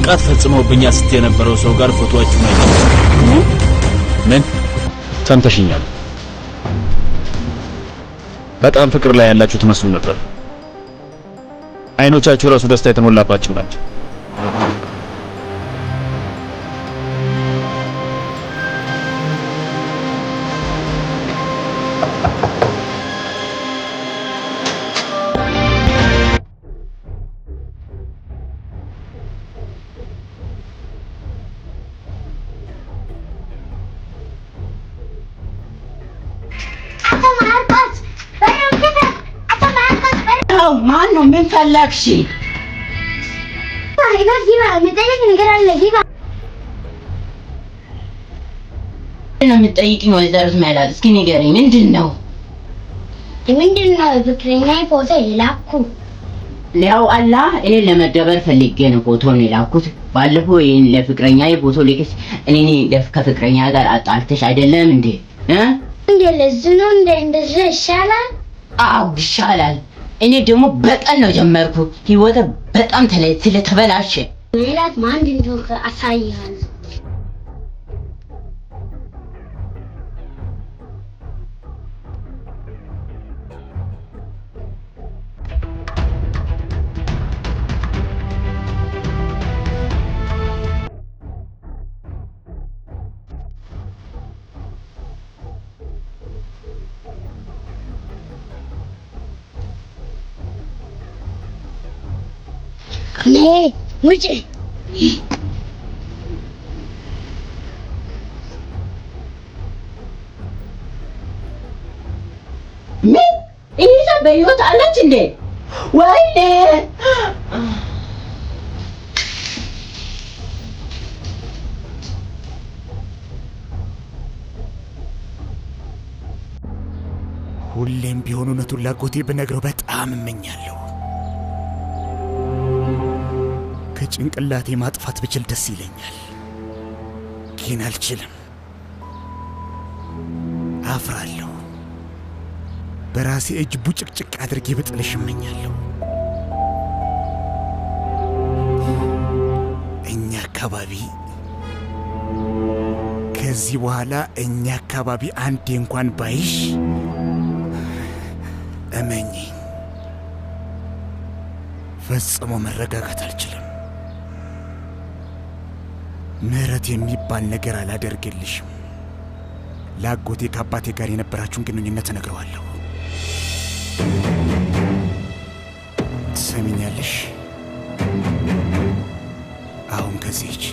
ጥቃት ፈጽመውብኛል ስትይ የነበረው ሰው ጋር ፎቶአችሁን አይቼ። ምን ሰምተሽኛል? በጣም ፍቅር ላይ ያላችሁ ትመስሉ ነበር። አይኖቻችሁ ራሱ ደስታ የተሞላባችሁ ናቸው። አቶ ማርቆስ፣ በሩን ክፈት! አቶ ማርቆስ፣ በሩን ማን ነው? ምን ፈለግሽ? ግባ፣ ግባ! የምጠይቅ ነገር አለ፣ ግባ። ነው የምትጠይቂኝ? ወይዘሮት ሜላት እስኪ ንገሪኝ፣ ምንድን ነው? ምንድን ነው የፍቅረኛ ፎቶ የላኩ? ያው አላ እኔ ለመደበር ፈልጌ ነው ፎቶን የላኩት። ባለፈው ይሄን ለፍቅረኛ ፎቶ ልክሽ እኔ ከፍቅረኛ ጋር አጣልተሽ አይደለም እንዴ? እ እንዴ ለዚህ ነው እንደ እንደዚህ ይሻላል? አዎ ይሻላል። እኔ ደግሞ በቀል ነው ጀመርኩ። ህይወቴ በጣም ስለተበላሸ። ሜላት፣ ማን እንደሆንክ አሳይሃለሁ። ነይ ውጭ። ምን ይሄ ሰው በህይወት አለች እንዴ? ወይኔ! ሁሌም ቢሆን እውነቱን ላጎቴ ብነግረው በጣም እመኛለሁ። ከጭንቅላቴ ማጥፋት ብችል ደስ ይለኛል፣ ግን አልችልም። አፍራለሁ። በራሴ እጅ ቡጭቅጭቅ አድርጌ ብጥልሽ እመኛለሁ። እኛ አካባቢ ከዚህ በኋላ እኛ አካባቢ አንዴ እንኳን ባይሽ እመኚኝ፣ ፈጽሞ መረጋጋት አልችልም። ምህረት የሚባል ነገር አላደርግልሽም። ለአጎቴ ከአባቴ ጋር የነበራችሁን ግንኙነት እነግረዋለሁ። ትሰሚኛለሽ? አሁን ከዚህ ሂጂ።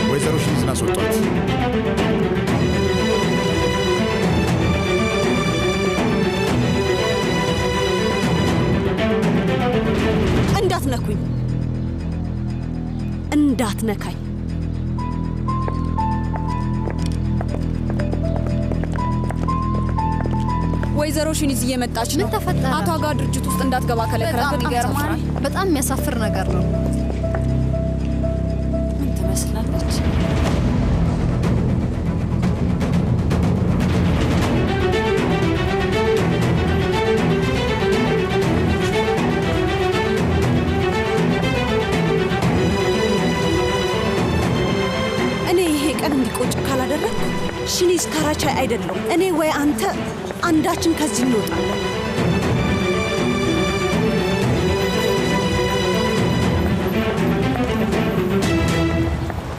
ወይዘሮ ሽኒዝን አስወጧት። እንዳትነኩኝ፣ እንዳትነካኝ። ወይዘሮ ሽኒዝ እየመጣች ነው። ምን ተፈጠረ? አቶ አጋ ድርጅት ውስጥ እንዳትገባ ከለከላት። በጣም በጣም ይገርማል። ያሳፍራል። በጣም የሚያሳፍር ነገር ነው። ምን ትመስላለች? እኔ ይሄ ቀን እንዲቆጭ ካላደረግኩ ሽኒዝ ካራቻይ አይደለሁም። እኔ ወይ አንተ አንዳችን ከዚህ እንወጣለን።